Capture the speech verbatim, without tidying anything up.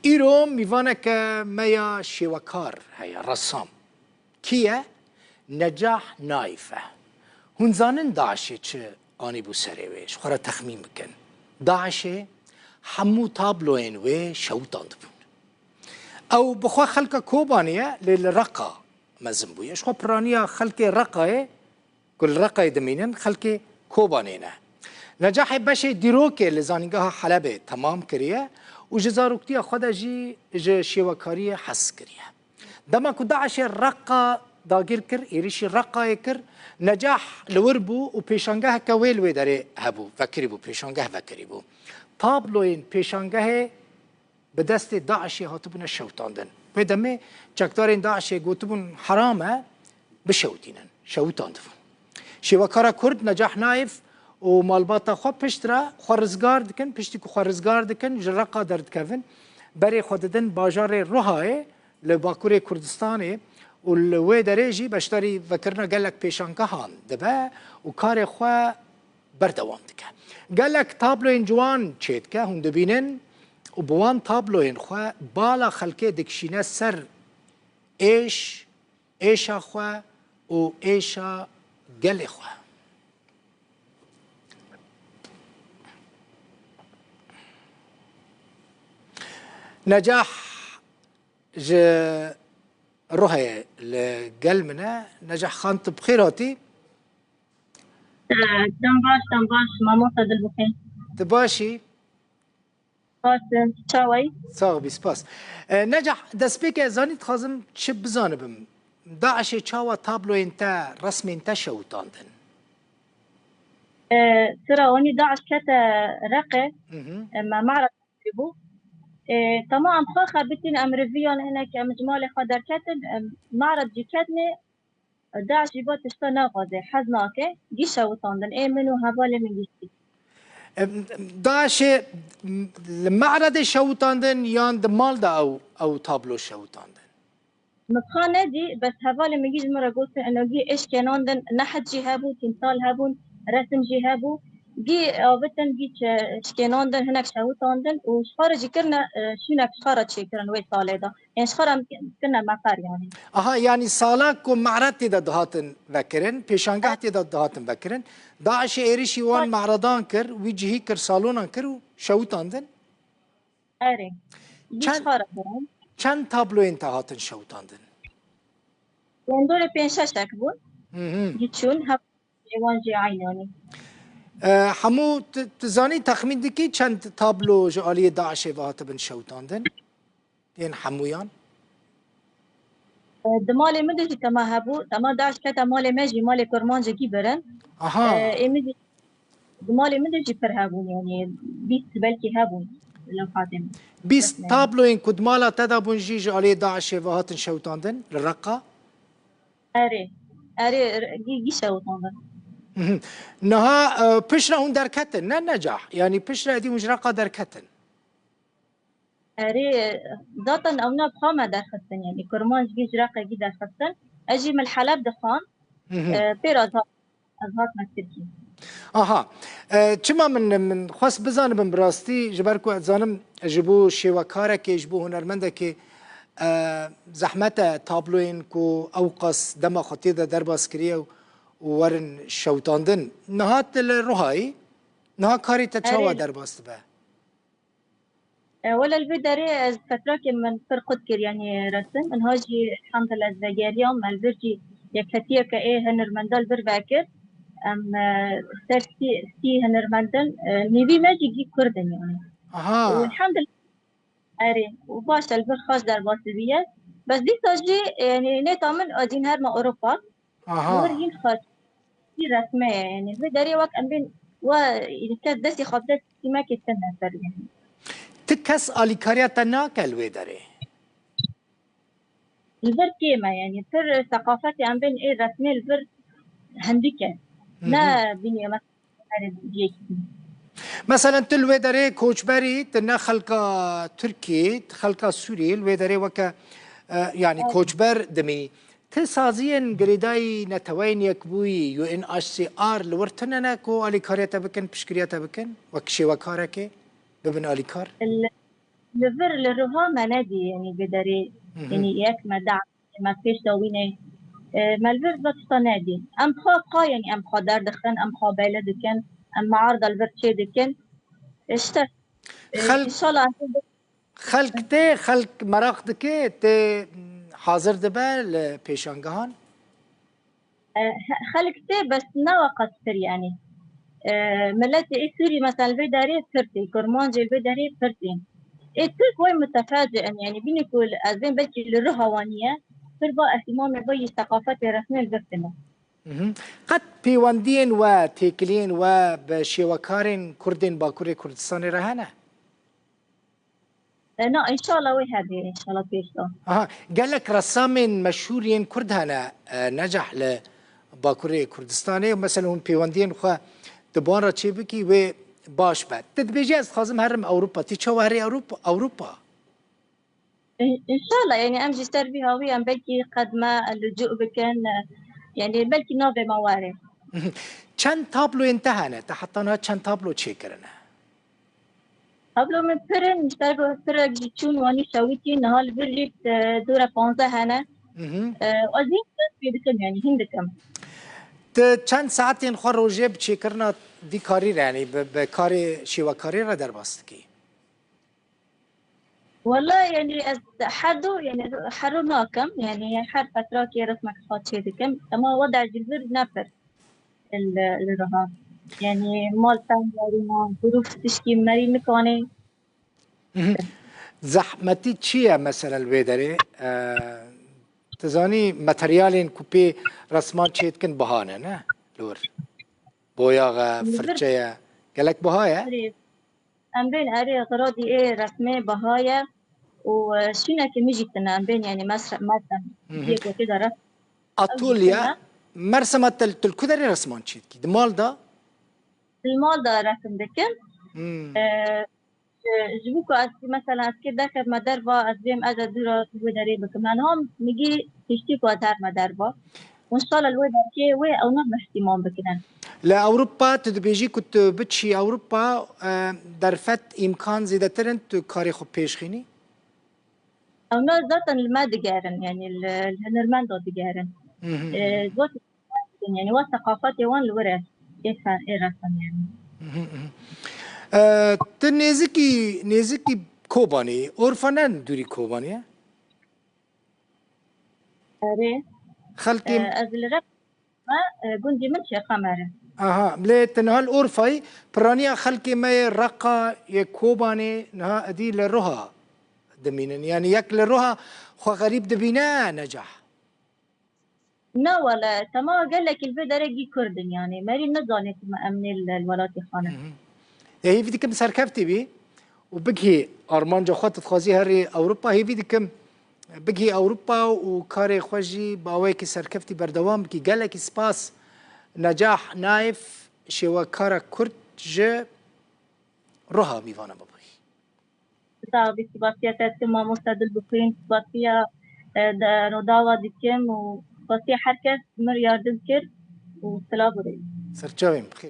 Îro mîvaneke me ya şêwekar heye, resam. Kî ye? Necah Naif e. Hûn zanin DAIŞê çi anîbû serê wê? Ji xwe re texmîn bikin. DAIŞê hemû tabloyên wê şewitandibûn. Ew bi xwe xelka Kobanê ye, lê li Reqa mezin bûye. Ji xwe piraniya xelkê Reqayê ku li Reqayê dimînin, xelkê Kobanê ne. Necahê beşê dîrokê li Zanîngeha Helebê temam kiriye û ji zaroktiya xwe de jî ji şêwekariyê hez kiriye. Dema ku DAIŞê Reqa dagîr kir, êrişî Reqayê kir, Necah li wir bû û pêşangeheke wê li wê derê hebû, vekirî bû, pêşangeh vekirî bû. Tabloyên pêşangehê bi destê DAIŞê hatibûne şewitandin. Wê demê çekdarên DAIŞê gotibûn, heram e, bişewitînin. Şewitandibûn. Şêwekara Kurd Necah Naif û malbata xwe piştre xwe rizgar dikin, piştî ku xwe rizgar dikin, ji Reqa derdikevin, berê xwe didin bajarê Ruhayê li Bakurê Kurdistanê û li wê derê jî beşdarî vekirina gelek pêşangehan dibe û karê xwe berdewam dike. Gelek tabloyên ciwan çêdike, hûn dibînin û bi wan tabloyên xwe bala xelkê dikişîne ser êş, êşa xwe û êşa gelê xwe. Necah ji Ruhayê li gel min e. Necah Xan, tu bi xêr hatî. Dem baş, dem baş, mamosta Dilbixê. Tu baş î? Baş, çawa yî? Sax bî, spas. E, Necah, destpêkê ez zanî dixwazim çi bizanibim. DAIŞê çawa tabloyên te, resmên te şewitandin? E, sira onî DAIŞ kete Reqe, Hı hı. e, me mara bû. E, tema em xwe xebitîn, em riviyan hinek, em ji malê xwe derketin, em mara jî ketnê, DAIŞ ji bo tişta naxwaze, hez nake, gî şewitandin. Ê min û hevalê min giştî. Em, DAIŞê li Me'redê şewitandin yan di mal de ew, ew tablo şewitandin? Min xwe nedî, bes hevalê min gî ji min re gotin, eno gî êşkênandin, nehet jî hebû, tîmsal hebûn, resim jî hebû. Gî avitin, gî çi-, şkênandin, hinek şewitandin û ji xwe re jî kirine, e, şûnek ji xwe re çêkirin wê salê de. Ên ji xwe re em kirine meqer, yanî. Aha, yanî sala ku Me'red tê de dihatin vekirin, pêşangeh tê de dihatin vekirin, DAIŞê êrişî wan me'redan kir, wî cihî kir, salonan kir û şewitandin? Erê. Gî Çend, ji xwe re kirin. Çend tabloyên te hatin şewitandin? Gondorê pênc şeşek bûn. Hı hı. Gî çûn, hev-, ê wan jî eynanî. E, hemû tu, tu zanî, texmîn dikî çend tablo ji aliyê DAIŞê ve hatibin şewitandin? Yên hemûyan? E, di malê min de jî tema hebû. Tema DAIŞ kete malê me jî, malê kurmancekî birin. Aha. E, ê min jî, di malê min de jî pir hebûn, yanî bîst belkî hebûn lewhatên. Bîst tabloyên ku di mala te de bûn jî ji aliyê DAIŞê ve hatin şewitandin li Reqa? Erê. Erê, gî, gî şewitandin. Mhm. Niha, e, piştre hûn derketin, ne Necah? Yanî piştre êdî hûn ji Reqa derketin? Erê, zaten ewna bi xwe me derxistin, yanî kurmanc gî ji Reqê gî derxistin. Ez jî min li Heleb dixwam, Mhm. e, pêra ez hat-, ez hatime Tirkiyê. Aha. E, çima min, min xwest bizanibim bi rastî, ji ber ku ez zanim ji bo şêwekarekê, ji bo hunermendekê, e, zehmet e tabloyên ku ew qas dema xwe tê de derbas kiriye û werin şewitandin. Niha tu li Ruhayî, niha karê te çawa Erê. derbas dibe? E, wele li vê derê ez fetrakê min pir qut kir, yanî resim. Inha jî elhamdulillah ez vegeriyam, me li vir jî yekhetiyeke ê hunermendan li vir vekir. Em, e, ser sî, sî hunermendin, e, nîvî me jî gî kurd in, yanî. Aha. Û elhamdulillah, erê, û baş e, li vir xweş derbas dibiye. Bes dîsa jî, e, yanî nêta min ez ê herme Ewropa. Aha. Li wir hîn xweş. Hîn resme ye, yanî. Vê derê wek em bên we, yanî kes destê xwe bide sîmekê tune ser, yanî. Ti kes alîkariya te nake li wê derê? Li vir kêm e, yanî. Pir seqafetê em bên ê resmê li vir hindik e. Hı hı. Ne bînî me Mesela tu li wê derê koçberî, tu ne xelka Tirkiyê, tu xelka Sûriyê, li wê derê weke, e, yanî Evet. koçber dimî. Ti saziyên girêdayî Neteweyên Yekbûyî, U N H C R, li wir tune ne ku alîkariya te bikin, piştgiriya te bikin, wek şêwekarekê bibin alîkar? Li, li vir li Riha me nedî, yanî vê derê, Hı hı. yanî yek me da me pêş de wînê, e, me li vir ve tişta nedî. Em xwe, xwe, yanî em xwe derdixin, em xwe bêle dikin, em mearda li vir çê dikin. E, işte, e, Xelk, înşallah em xelk tê, xelk meraq dike, tê hazir dibe li pêşangehan? E, he-, xelk tê, bes ne weqas pir, yanî. E, miletê ê Sûrî, mesela, li vê derê pir tê, Kurmancê li vê derê pir tê. Ê Tirk wey mutefecî in, yanî, bînî ku li, ez bên belkî li Riha waniye, pir va ehtimamê ve yî seqafetê resmê li vir tine. Mhm. Qet pêwendiyên we, têkiliyên we bi şêwekarên Kurdên Bakurê Kurdistanê re hene? E, na, înşallah wê hebe, înşallah pêş de. Aha, gelek ressamên meşhûr yên Kurd hene, e, Necah, li Bakurê Kurdistanê. Mesela hûn pêwendiyên xwe di wan re çêbikî, wê baş be. Tu dibêjî, ez dixwazim herim Ewropa. Tê çawa herî Ewropa? Ewropa? În-, înşallah, yanî em jî ser vî hawî em belkî qed me lûcû bikin, e, yanî belkî navê me were. Çend tabloyên te hene? Te heta niha çend tablo çêkirine? Tablo min pir in, ji ber ku pirek jî çûn wanî şewitî, niha li vir jî, e, dûre panzdeh hene. Mhm. E, ez hîn dest pê dikim, yanî hîn dikim. Tu çend saetên xwe rojê bi çêkirina vî karî re, yanî bi, bi karê şêwekarî re derbas dikî? Wela, yanî ez her du, yanî her du nakim, yanî her petrakê resmek xwe çê dikim. Ema weda ji vir ne pir. Li, li Riha. Yanî mal teng yarî ma, zirûf tişkî merî nikanê. Mhm. Zehmetî çi ye mesela li vê derê? E, tu zanî materyalên ku pê resman çê dikin biha ne, ne? Li wir. Boyax e, Li vir firçe ye. Gelek biha ye? Erê, em bên erê xiradî ê resmê biha ye û, e, şûnekê min jî tine, em bên, yanî mes-, mersem. Mhm. Yê ku tê de res-, Atölye, Mersema te li, tu li ku derê resman çê dikî? Di mal de? Di mal de resim dikim. Hmm. E, ji, ji bo ku ez, mesela, ez kê derkevme derva, ez bêm, ez ê dûra wê derê bikim. Niha migî piştî ku ez herme derva. Înşallah li wê derkê wê ew ne ihtimam bikine. Li Ewropa tu dibêjî ku tu biçî Ewropa, e, derfet, îmkan zêdetir in tu karê xwe pêşxînî? Ewna zaten li me digerin, yanî li, li hunermenda digerin. Mhm. E, wek, yanî wek seqafetê wan li wir e, ê fe-, ê resan yanî. Mhm, mhm. E, tu nêzikî, nêzikî Kobanê, Orfa ne dûrî Kobanê ye? Erê. Xelkê E, ez li Req- Me, e, gundî min Şêxemer e. Aha, lê tu niha li Orfayî, piraniya xelkê me yê Reqa, yê Kobanê, niha edî li Roha dimînin. Yanî yek li Roha xwe xerîb dibîne, Necah? Na wele, tema gelekî li vê derê gî Kurd in, yanî merî nizane ku me em nê li, li welatê xwe ne. Mhm. Ê, hêvî dikim serkeftî bî û bigihî armanca xwe, tu dixwazî herî Ewropa, hêvî dikim bigihî Ewropa û karê xwe jî bi awayekî serkeftî berdewam bikî. Gelekî spas Necah Naif, şêwekara Kurd ji Roha mîvana me bûyî. Sax bî, spasiya te dikim mamoste Dilbixwîn, spasiya, e, de, Rodawa dikim û spasiya her kes min yardim kir û silav û rêz. Serçavên bixêr.